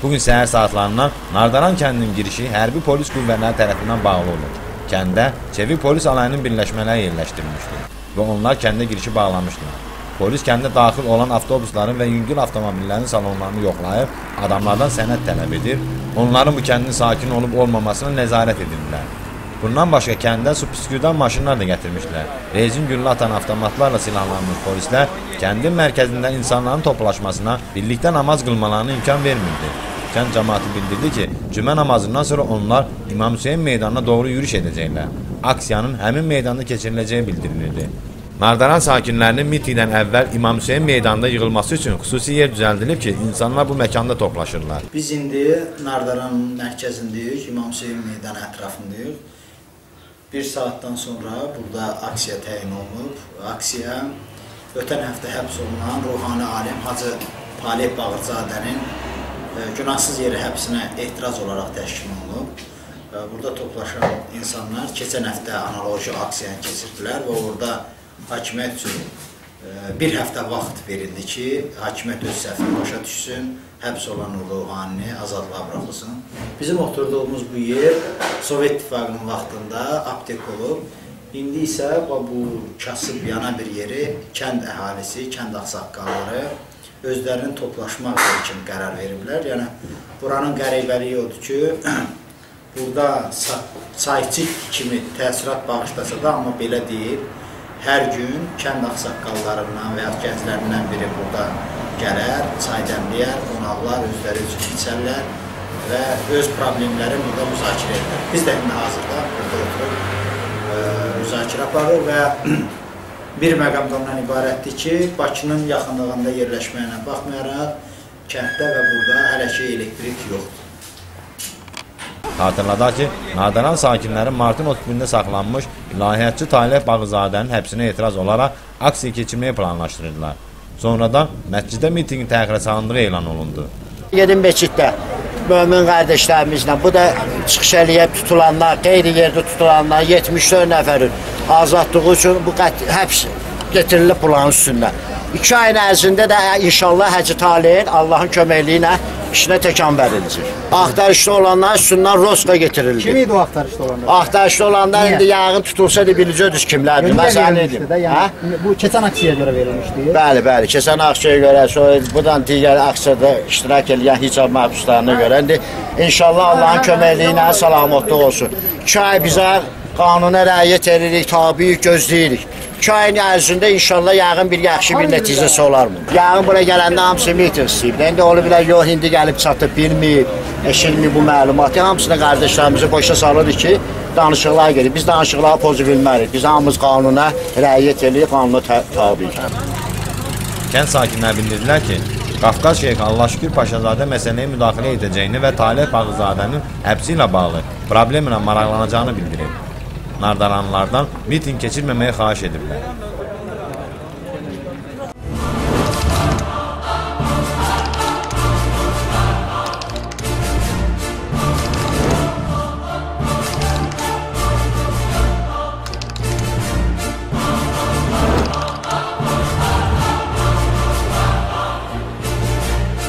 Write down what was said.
Bugün səhər saatlarından Nardaran kəndinin girişi hərbi polis qüvvələri tərəfindən bağlı olub. Kəndə çevik polis alayının birləşmələri yerləşdirilmişdi və onlar kəndə girişi bağlamışdılar. Polis kəndə daxil olan avtobusların və yüngül avtomobillərin salonlarını yoxlayıb, adamlardan sənəd tələb edir, onların bu kəndin sakin olub olmamasına nəzarət edirlər. Bundan başqa kəndə su püskürdən maşınlar da gətirmişdilər. Rezin güllə atan avtomatlarla silahlanmış polislər kəndin mərkəzində insanların toplaşmasına, birlikdə namaz qılmalarına imkan vermirdi. Kənd cəmaatı bildirdi ki, cümə namazından sonra onlar İmam Hüseyn meydanına doğru yürüyüş edəcəklər. Aksiyanın həmin meydanda keçiriləcəyi bildirilirdi. Nardaran sakinlərinin mitinqdən əvvəl İmam Hüseyn meydanında yığılması üçün xüsusi yer düzəldilib ki, insanlar bu məkanda toplaşırlar. Biz indi Nardaran mərkəzindəyik, İmam Hüseyn meydanı ətrafındayıq. Bir saatdan sonra burada aksiya təyin olunub. Aksiya ötən həftə həbs olunan ruhani alim Hacı Taleh Bağırzadənin günahsız yerə həbsinə etiraz olaraq təşkil olunub. Burada toplaşan insanlar keçən həftə analoji aksiyanı keçirdilər və orada hakimiyyət üçün bir həftə vaxt verildi ki, hakimiyyət öz səhvini başa düşsün, həbs olan ruhanini azadlığa buraxılsın. Bizim oturduğumuz bu yer Sovet İttifaqının vaxtında aptek olub. İndi isə bu kasıb yana bir yeri kənd əhalisi, kənd ağsaqqalları özlərinin toplaşmaq yeri kimi qərar veriblər. Yəni buranın qəribəliyi odur ki, burada çayçı kimi təəssürat bağışlasa da, amma belə deyil. Hər gün kənd ağsaqqallarından və ya gənclərindən biri burada gələr, çay dəmləyər, qonaqlar özləri üçün içərlər və öz problemləri burada müzakirə edirlər. Biz də indi hazırda burada oturub müzakirə aparırıq və bir məqam da ondan ibarətdir ki, Bakının yaxınlığında yerləşməyinə baxmayaraq kənddə və burada hələ ki elektrik yoxdur. Xatırladaq ki, Nardaran sakinləri martın 31-də saxlanmış ilahiyyatçı Taleh Bağırzadənin həbsinə etiraz olaraq aksiya keçirməyi planlaşdırırdılar. Sonradan məsciddə mitinqin təxirə salındığı elan olundu. Gedim məsciddə mömin qardaşlarımızla, bu da çıxış eləyib tutulanlar, qeyri yerdə tutulanlar 74 nəfərin azadlığı üçün bu həbs getirilib bunların üstündən. 2 ayın ərzində də inşallah Hacı Talehin Allahın köməkliyi ilə işinə təkan veriləcək. Axtarışda olanlar üstündən roska getirildi. Kim idi o axtarışda olanlar? Axtarışda olanlar indi yağın tutulsa da biləcəksiniz kimlərdir. Mən sənə dedim. Yəni, bu keçən aksiyaya görə verilmişdi. Bəli, bəli, keçən aksiyaya görə, sonra buradan digər aksiyada iştirak edən hicab məhbuslarına görə. İndi inşallah Allahın köməkliyi ilə salamatlıq olsun. 2 ay bizə qanuna riayət edirik, tabiyik, gözləyirik. 2 ayın ərzində inşallah yağın bir yaxşı bir nəticəsi olar mı? Yağın bura gələndə hamısı miting istəyib. İndi onu bilər, yox, indi gəlib çatıb, bilməyib, eşilməyib bu məlumatı. Hamısını qardaşlarımızı boşa salırıq ki, danışıqlar gedir. Biz danışıqları pozu bilmərik. Biz hamımız qanuna riayət edirik, qanuna tabiyik. Kənd sakinləri bildirdilər ki, Qafqaz Şeyxi Allahşükür Paşazadə məsələyə müdaxilə edəcəyini və Taleh Bağırzadənin həbsi ilə bağlı problemlə maraqlanacağını bildirib. Nardaranlardan miting keçirməməyi xahiş ediblər.